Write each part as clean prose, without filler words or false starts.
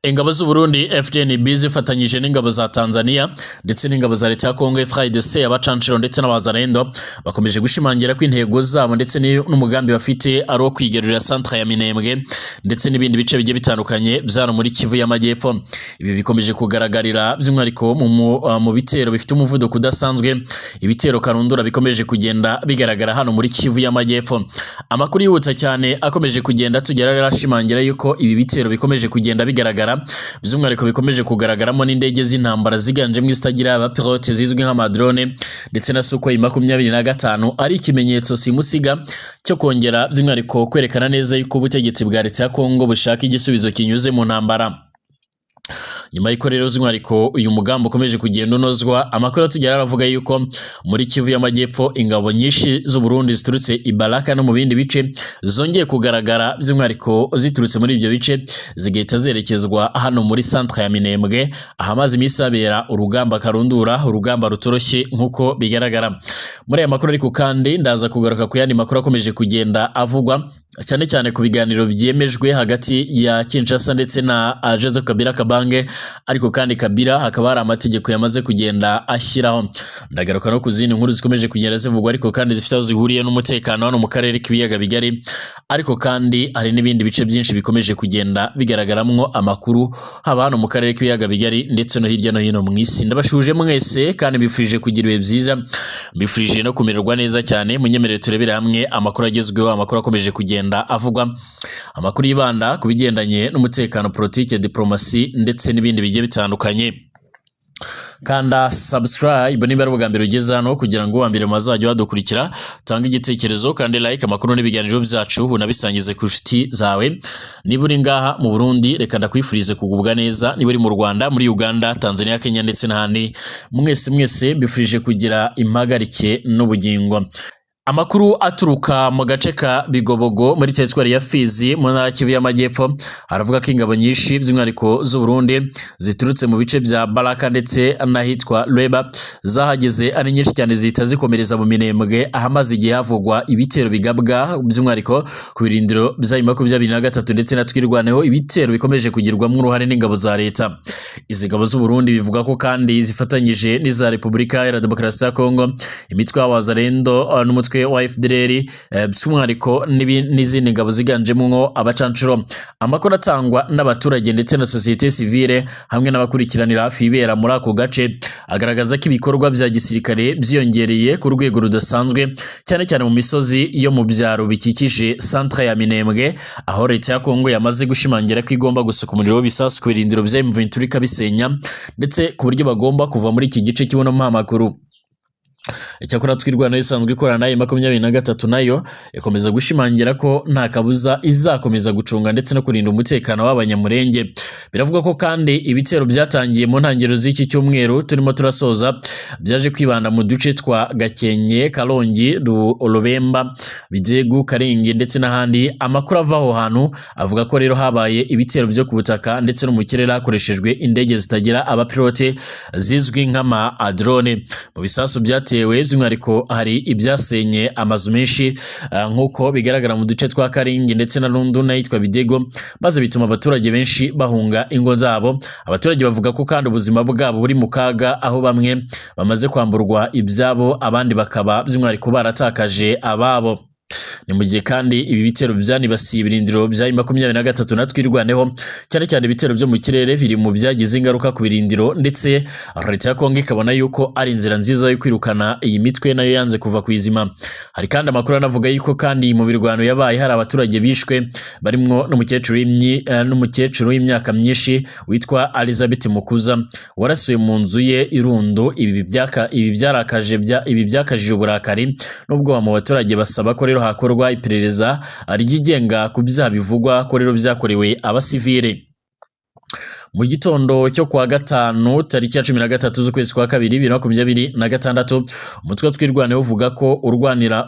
Ingabo z'u Burundi FDNB zifatanyije n'ingabo za Tanzania ndetse n'ingabo za leta ya Congo FARDC, abacanshuro ndetse n'abazarendo bakomeje gushimangira ko intego zabo ndetse n'umugambi bafite ari uwo kwigarurira centre ya Minembwe ndetse n'ibindi bice bigiye bitandukanye byano muri Kivu y'Amajyepfo. Ibi bikomeje kugaragarira by'umwihariko mu bitero bifite umuvuduko udasanzwe, ibitero karundura bikomeje kugenda bigaragara hano muri Kivu y'Amajyepfo. Amakuru yihuta cyane akomeje kugenda tugera rero ashimangira yuko ibi bitero bikomeje kugenda bigaragara, by'umwihariko bikomeje kugaragaramo n'indege z'intambara ziganjemo izitagira abapilote zizwi nk'amadrone ndetse na Sukhoi 25, ari ikimenyetso simusiga cyo kongera by'umwihariko kwerekana neza yuko ubutegetsi bwa leta ya Kongo bushaka igisubizo kinyuze mu ntambara. Nyuma y'uko rero by'umwihariko uyu mugambi ukomeje kugenda unozwa, amakuru atugera aravuga yuko muri Kivu y'Amajyepfo ingabo nyinshi z'u Burundi ziturutse i Baraka no mu bindi bice zongeye kugaragara, by'umwihariko ziturutse muri ibyo bice zigahita zerekezwa hano muri centre ya Minembwe, ahamaze iminsi habera urugamba karundura, urugamba rutoroshye nk'uko bigaragara muri aya makuru. Ariko kandi ndaza kugaruka ku yandi makuru akomeje kugenda avugwa cyane cyane ku biganiro byemejwe hagati ya Kinshasa ndetse na Joseph Kabila Kabange, ariko kandi Kabila hakaba hari amategeko yamaze kugenda ashyiraho. Ndagaruka no ku zindi nkuru zikomeje kugenda zivugwa, ariko kandi zifite aho zihuriye n'umutekano hano mu karere k'ibiyaga bigari, ariko kandi hari n'ibindi bice byinshi bikomeje kugenda bigaragaramwo amakuru, haba hano mu karere k'ibiyaga bigari ndetse no hirya no hino mu isi. Ndabashuje mwese kandi mbifurije kugira ibihe byiza, mbifurije no kumererwa neza cyane. Munyemerere turebere hamwe amakuru agezweho, amakuru akomeje kugenda avugwa, amakuru yibanda ku bigendanye n'umutekano, politike, diplomasi ndetse n'ibindi bigiye bitandukanye. Kanda subscribe niba ari ubwa mbere ugeze hano, kugira ngo uwa mbere mazajya badukurikira. Tanga igitekerezo kandi like amakuru n'ibiganiro byacu, unabisangize ku nshuti zawe. Niba uri ngaha mu Burundi, reka ndakwifurize kugubwa neza. Niba uri mu Rwanda, muri Uganda, Tanzania, Kenya ndetse n'ahandi, mwese mwese mbifurije kugira impagarike n'ubugingo. Amakuru aturuka mu gace ka Bigobogo muri teritwari ya Fizi mu ntara ya Kivu y'Amajyepfo aravuga ko ingabo nyinshi by'umwihariko z'u Burundi ziturutse mu bice bya Baraka ndetse n'ahitwa Lweba zahageze ari nyinshi cyane, zihita zikomereza mu Minembwe ahamaze igihe havugwa ibitero bigabwa by'umwihariko ku birindiro bya 23 ndetse na Twirwaneho, ibitero bikomeje kugirwamo uruhare n'ingabo za leta. Izi ngabo z'u Burundi bivuga ko kandi zifatanyije n'iza Repubulika Iharanira Demokarasi ya Kongo, imitwe y'Abazarendo n'umutwe wa FDLR, by'umwihariko n'izindi ngabo ziganjemo abacanshuro. Amakuru atangwa n'abaturage ndetse na sosiyete sivile hamwe n'abakurikiranira hafi ibera muri ako gace agaragaza ko ibikorwa bya gisirikare byiyongereye ku rwego rudasanzwe, cyane cyane mu misozi yo mu byaro bikikije centre ya Minembwe, aho leta ya Kongo yamaze gushimangira ko igomba gusuka umuriro w'ibisasu ku birindiro bya M23 ikabisenya, ndetse ku buryo bagomba kuva muri iki gice kibonamo amakuru. Icyakora Twirwaneho isanzwe ikorana na 23 nayo ikomeza gushimangira ko nta kabuza izakomeza gucunga ndetse no kurinda umutekano w'Abanyamurenge. Biravuga ko kandi ibitero byatangiye mu ntangiriro z'iki cyumweru turimo turasoza byaje kwibanda mu duce twa Gakenke, Karongi, Rubemba, Bidegu, Karingi ndetse n'ahandi. Amakuru ava aho hantu avuga ko rero habaye ibitero byo ku butaka ndetse no mu kirere hakoreshejwe indege zitagira abapilote zizwi nk'ama drone. Mu bisasu byatewe by'umwihariko hari ibyasenye amazu menshi, nk'uko bigaragara mu duce twa Karingi ndetse na Rundu n'ahitwa Bidego, maze bituma abaturage benshi bahunga ingo zabo. Abaturage bavuga ko kandi ubuzima bwabo buri mu kaga, aho bamwe bamaze kwamburwa ibyabo, abandi bakaba by'umwihariko baratakaje ababo. Ni mu gihe kandi ibi bitero byanibasiye ibirindiro bya 23 na Twirwaneho, cyane cyane ibitero byo mu kirere biri mu byagize ingaruka ku birindiro, ndetse leta ya Kongo ikabona yuko ari inzira nziza yo kwirukana iyi mitwe nayo yanze kuva ku izima. Hari kandi amakuru anavuga yuko kandi mu mirwano yabaye hari abaturage bishwe, barimwo n'umukecuru w'imyaka myinshi witwa Elizabeth Mukuza warasuye mu nzu ye irundo. Ibi byakajije uburakari n'ubwoba mu baturage, basaba ko rero hakorwa iperereza ryigenga ku byaha bivugwa ko rero byakorewe abasivile. Mu gitondo cyo kuwa gatanu tariki ya 13 z'ukwezi kwa kabiri 2026, umutwe Twirwaneho uvuga ko urwanira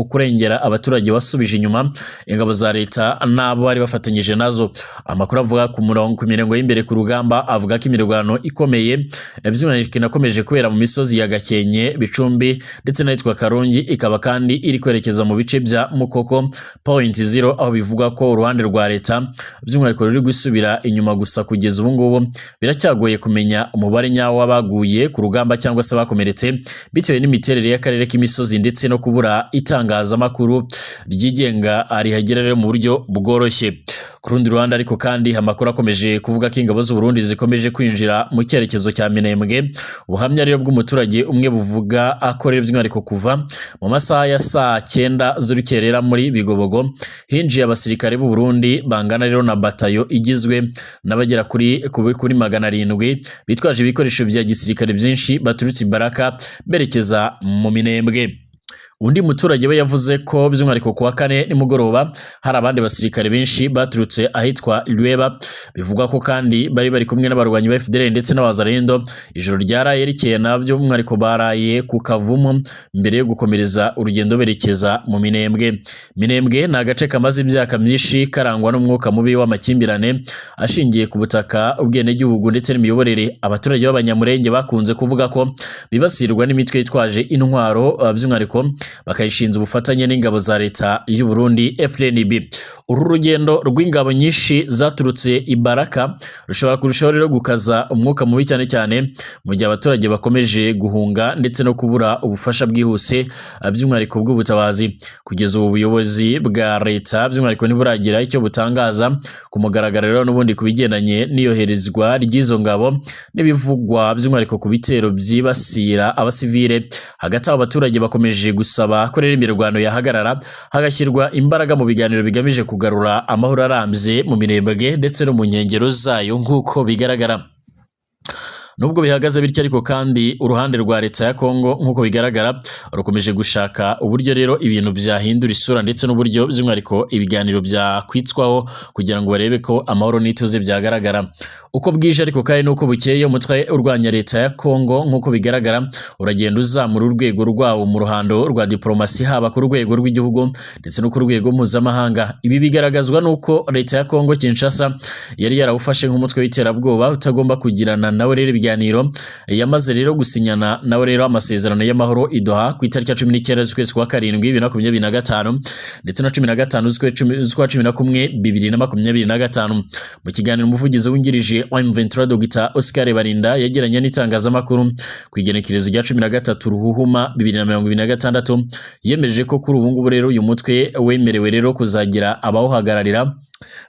kurengera abaturage wasubije inyuma ingabo za leta n'abo bari bafatanyije nazo. Amakuru avuga ku murongo ku mirongo y'imbere ku rugamba avuga ko imirwano ikomeye by'umwihariko inakomeje kubera mu misozi ya Gakenke, Bicumbi ndetse n'ahitwa Karongi, ikaba kandi iri kwerekeza mu bice bya Mukoko Point Zero, aho bivugwa ko uruhande rwa leta by'umwihariko ruri gusubira inyuma. Gusa kugeza ubu ngubu biracyagoye kumenya umubare nyawo w'abaguye ku rugamba cyangwa se bakomeretse, bitewe n'imiterere y'akarere k'imisozi ndetse no kubura itangazamakuru ryigenga rihagera rero mu buryo bworoshye. Ku rundi ruhande ariko kandi, amakuru akomeje kuvuga ko ingabo z'u Burundi zikomeje kwinjira mu cyerekezo cya Minembwe. Ubuhamya rero bw'umuturage umwe buvuga ko rero by'umwihariko kuva mu masaha ya saa 9 z'urukerera muri Bigobogo hinjiye abasirikare b'u Burundi bangana rero na batayo igizwe n'abagera kuri 700 bitwaje ibikoresho bya gisirikare byinshi, baturutse i Baraka berekeza mu Minembwe. Undi muturage we yavuze ko by'umwihariko kuwa kane nimugoroba hari abandi basirikare benshi baturutse ahitwa Lweba, bivugwa ko kandi bari kumwe n'abarwanyi ba FDLR ndetse n'abazarendo. Ijoro ryaraye rikeye nabyo by'umwihariko baraye ku Kavumu mbere yo gukomereza urugendo berekeza mu Minembwe. Minembwe ni agace kamaze imyaka myinshi karangwa n'umwuka mubi w'amakimbirane ashingiye ku butaka, ubwenegihugu ndetse n'imiyoborere. Abaturage b'Abanyamurenge bakunze kuvuga ko bibasirwa n'imitwe yitwaje intwaro, by'umwihariko bakayishinza ubufatanye n'ingabo za leta y'u Burundi FDNB. Uru rugendo rw'ingabo nyinshi zaturutse i Baraka rushobora kurushaho rero gukaza umwuka mubi, cyane cyane mu gihe abaturage bakomeje guhunga ndetse no kubura ubufasha bwihuse, by'umwihariko bw'ubutabazi. Kugeza ubu buyobozi bwa leta by'umwihariko ntiburagira icyo butangaza ku mugaragaro rero n'ubundi ku bigendanye n'iyoherezwa ry'izo ngabo n'ibivugwa by'umwihariko ku bitero byibasira abasivile. Hagati aho abaturage bakomeje gusaba ko rero imirwano yahagarara, hagashyirwa imbaraga mu biganiro bigamije kugarura amahoro arambye mu Minembwe ndetse no mu nkengero zayo nk'uko bigaragara. Nubwo bihagaze bityo ariko kandi, uruhande rwa leta ya Kongo nk'uko bigaragara rukomeje gushaka uburyo rero ibintu byahindura isura ndetse n'uburyo by'umwihariko ibiganiro byakwitswaho kugira ngo barebe ko amahoro n'ituze byagaragara. Uko bwije ariko kandi n'uko bukeye, umutwe urwanya leta ya Kongo nk'uko bigaragara uragenda uzamura urwego rwawo mu ruhando rwa diplomasi, haba ku rwego rw'igihugu ndetse no ku rwego mpuzamahanga. Ibi bigaragazwa n'uko leta ya Kongo Kinshasa yari yarawufashe nk'umutwe w'iterabwoba utagomba kugirana nawe rero ibiganiro, yamaze rero gusinyana nawe rero amasezerano y'amahoro i Doha ku itariki ya 19 z'ukwezi kwa karindwi 2025 ndetse na 15 z'ukwa 11 2025. Mu kiganiro umuvugizi wungirije wa M23 Dr Oscar Barinda yagiranye n'itangazamakuru ku igenekerezo rya 13 Ruhuhuma 2026, yemeje ko kuri ubu ngubu rero uyu mutwe wemerewe rero kuzagira abawuhagararira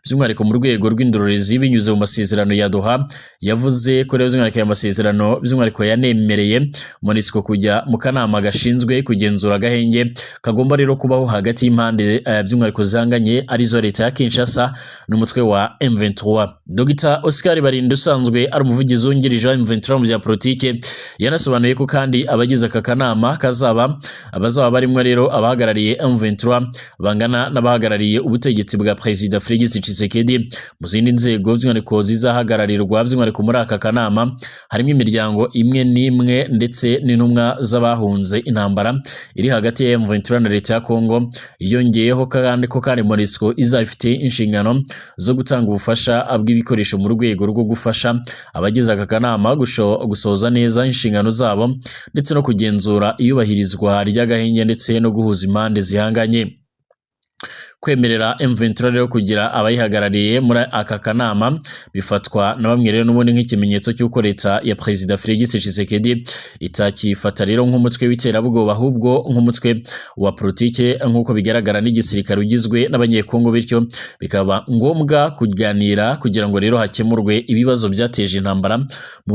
by'umwihariko mu rwego rw'indorerezi binyuze mu masezerano ya Doha. Yavuze ko rero by'umwihariko aya masezerano by'umwihariko yanemereye MONUSCO kujya mu kanama gashinzwe kugenzura agahenge kagomba rero kubaho hagati y'impande by'umwihariko zihanganye, arizo leta ya Kinshasa n'umutwe wa M23. Dr Oscar Barinda usanzwe ari umuvugizi wungirije wa M23 mu bya politike, yanasobanuye ko kandi abagize aka kanama kazaba abazaba barimo rero abahagarariye M23 bangana n'abahagarariye ubutegetsi bwa Perezida Felix Tshisekedi. Mu zindi nzego by'umwihariko zizahagararirwa by'umwihariko muri aka kanama harimo imiryango imwe n'imwe ndetse n'intumwa z'abahunze intambara iri hagati ya M23 na leta ya Kongo. Yongeyeho kandi ko kandi MONUSCO izaba ifite inshingano zo gutanga ubufasha bw'ibikoresho mu rwego rwo gufasha abagize aka kanama gusohoza neza inshingano zabo ndetse no kugenzura iyubahirizwa ry'agahenge ndetse no guhuza impande zihanganye. Kwemerera M23 rero kugira abayihagarariye muri aka kanama bifatwa na bamwe rero n'ubundi nk'ikimenyetso cy'uko leta ya Perezida Felix Tshisekedi itakifata rero nk'umutwe w'iterabwoba, ahubwo nk'umutwe wa politike nk'uko bigaragara n'igisirikare ugizwe n'Abanyekongo, bityo bikaba ngombwa kuganira kugira ngo rero hakemurwe ibibazo byateje intambara mu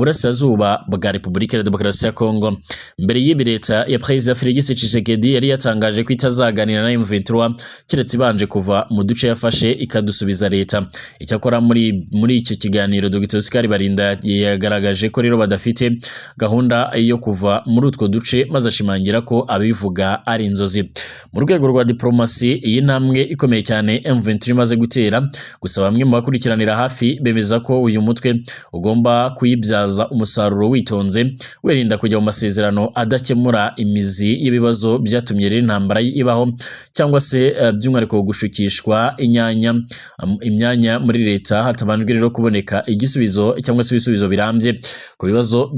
burasirazuba bwa Repubulika ya Demokarasi ya Kongo. Mbere y'ibi, leta ya Perezida Felix Tshisekedi yari yatangaje ko itazaganira na M23 keretse ibanje kuva mu duce yafashe ikadusubiza leta. Icyakora muri icyo kiganiro Dr. Oscar Barinda yagaragaje ko rero badafite gahunda yo kuva muri utwo duce, maze ashimangira ko abivuga ari inzozi. Mu rwego rwa diplomasi, iyi ntambwe ikomeye cyane M23 imaze gutera, gusa bamwe mu bakurikiranira hafi bemeza ko uyu mutwe ugomba kuyibyaza umusaruro witonze, wirinda kujya mu masezerano adakemura imizi y'ibibazo byatumye rero intambara ibaho, cyangwa se by'umwihariko gushukishwa imyanya muri leta hatabanjwe rero kuboneka igisubizo cyangwa se ibisubizo birambye ku bibazo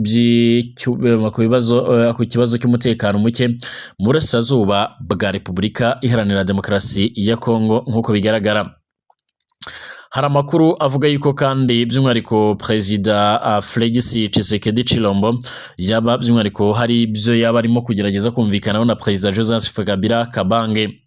ku kibazo cy'umutekano muke mu burasirazuba bwa Repubulika Iharanira Demokarasi ya Kongo nk'uko bigaragara. Hari amakuru avuga yuko kandi by'umwihariko Perezida Felix Tshisekedi Tshilombo yaba by'umwihariko hari ibyo yaba arimo kugerageza kumvikanaho na Perezida Joseph Kabila Kabange.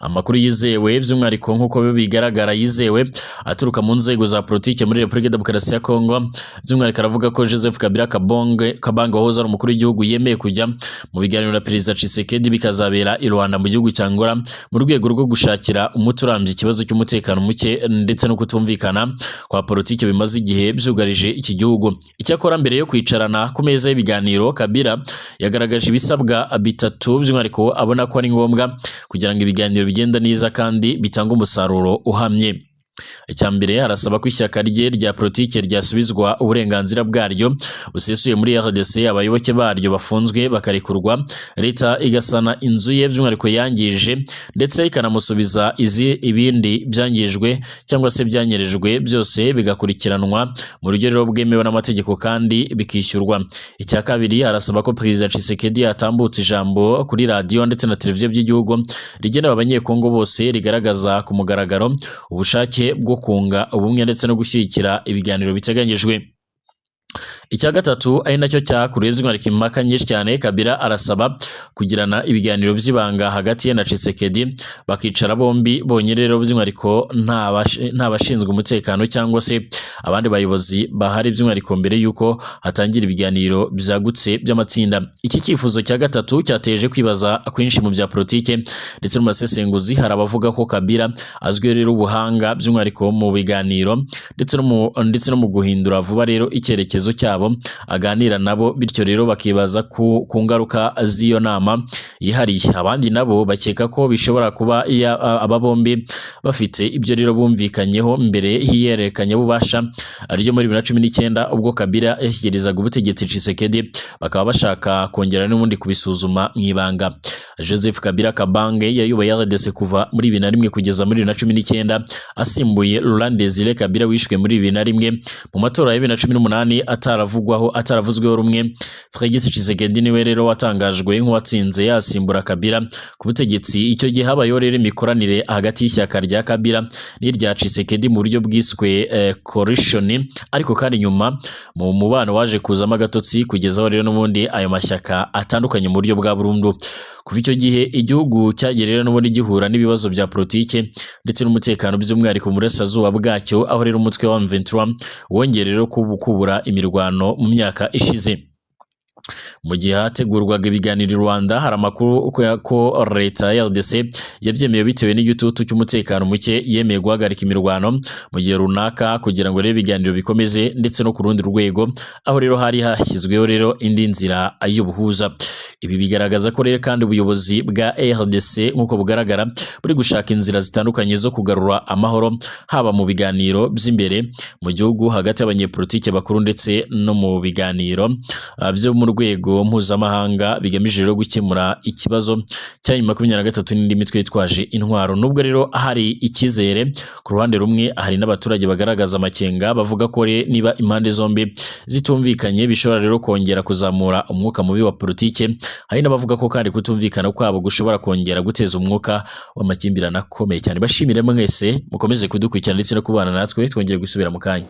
Amakuru yizewe by'umwihariko nk'uko bigaragara yizewe aturuka mu nzego za politike muri Repubulika Demokarasi ya Kongo, by'umwihariko aravuga ko Joseph Kabila Kabange wahoze ari umukuru w'igihugu yemeye kujya mu biganiro na Perezida Tshisekedi bikazabera i Rwanda mu gihugu cya Angola, mu rwego rwo gushakira umuti urambye ikibazo cy'umutekano muke ndetse no kutumvikana kwa politike bimaze igihe byugarije iki gihugu. Icyakora mbere yo kwicarana ku meza y'ibiganiro, Kabila yagaragaje ibisabwa bitatu by'umwihariko abona ko ari ngombwa kugira ngo ibiganiro bigenda neza kandi bitanga umusaruro uhamye. Icya mbere, arasaba ko ishyaka rye rya politike ryasubizwa uburenganzira bwaryo busesuye muri RDC, abayoboke baryo bafunzwe bakarekurwa, leta igasana inzu ye by'umwihariko yangije, ndetse ikanamusubiza ibindi byangijwe cyangwa se byanyerejwe, byose bigakurikiranwa mu buryo bwemewe n'amategeko kandi bikishyurwa. Icya kabiri, arasaba ko Perezida Tshisekedi yatambutse ijambo kuri radiyo ndetse na televiziyo by'igihugu rigenewe abanyekongo bose, rigaragaza ku mugaragaro ubushake bwo kunga ubumwe ndetse no gushyigikira ibiganiro biteganyijwe. Icya gatatu, ari nacyo cyakuruye by'umwihariko impaka nyinshi cyane, Kabila arasaba kugirana ibiganiro by'ibanga hagati ye na Tshisekedi, bakicara bombi bonyine rero by'umwihariko nta bashinzwe umutekano cyangwa se abandi bayobozi bahari, by'umwihariko mbere y'uko hatangira ibiganiro byagutse by'amatsinda. Iki cyifuzo cya gatatu cyateje kwibaza kwinshi mu bya politike ndetse no mu basesenguzi. Hari abavuga ko Kabila azwiho rero ubuhanga by'umwihariko mu biganiro ndetse no mu guhindura vuba rero icyerekezo cyabo aganira nabo, bityo rero bakibaza ku ngaruka z'iyo nama yihariye. Abandi nabo bakeka ko bishobora kuba aba bombi bafite ibyo rero bumvikanyeho mbere y'ihererekanyabubasha ryo muri 2019 ubwo Kabila yashyikirizaga ubutegetsi Tshisekedi, bakaba bashaka kongera n'ubundi kubisuzuma mu ibanga. Joseph Kabila Kabange yayoboye RDC kuva muri 2001 kugeza muri 2019, asimbuye Laurent Desire Kabila wishwe muri 2001 mu matora ya 2018 ataravuzweho rumwe. Felix Tshisekedi niwe rero watangajwe nk'uwatsinze yasimbura Kabila ku butegetsi. Icyo gihe habayeho rero imikoranire hagati y'ishyaka rya Kabila n'irya Tshisekedi mu buryo bwiswe coalition, ariko kandi nyuma mu mubano waje kuzamo agatotsi kugezaho rero n'ubundi ayo mashyaka atandukanye mu buryo bwa burundu. Kuva icyo gihe igihugu cyagiye rero n'ubundi gihura n'ibibazo bya politike ndetse n'umutekano by'umwihariko mu burasirazuba bwacyo, aho rero umutwe wa M23 wongeye rero kubura imirwano mu myaka ishize. Mu gihe hategurwaga ibiganiro i Rwanda, hari amakuru ko leta ya RDC yabyemeye bitewe n'igitutu cy'umutekano muke, yemeye guhagarika imirwano mu gihe runaka kugira ngo rero ibiganiro bikomeze, ndetse no ku rundi rwego aho rero hari hashyizweho rero indi nzira y'ubuhuza. Ibi bigaragaza ko rero kandi ubuyobozi bwa RDC nk'uko bugaragara buri gushaka inzira zitandukanye zo kugarura amahoro, haba mu biganiro by'imbere mu gihugu hagati y'abanyepolitike bakuru ndetse no mu biganiro byo mu rwego mpuzamahanga bigamije rero gukemura ikibazo cya 23 n'indi mitwe yitwaje intwaro. Nubwo rero hari icyizere ku ruhande rumwe, hari n'abaturage bagaragaza amakenga bavuga ko niba impande zombi zitumvikanye bishobora rero kongera kuzamura umwuka mubi wa politike. Hari n'abavuga ko kandi kutumvikana kwabo gushobora kongera guteza umwuka w'amakimbirane akomeye cyane. Bashimire mwese mukomeze kudukurikirana ndetse no kubana natwe, twongere gusubira mu kanya.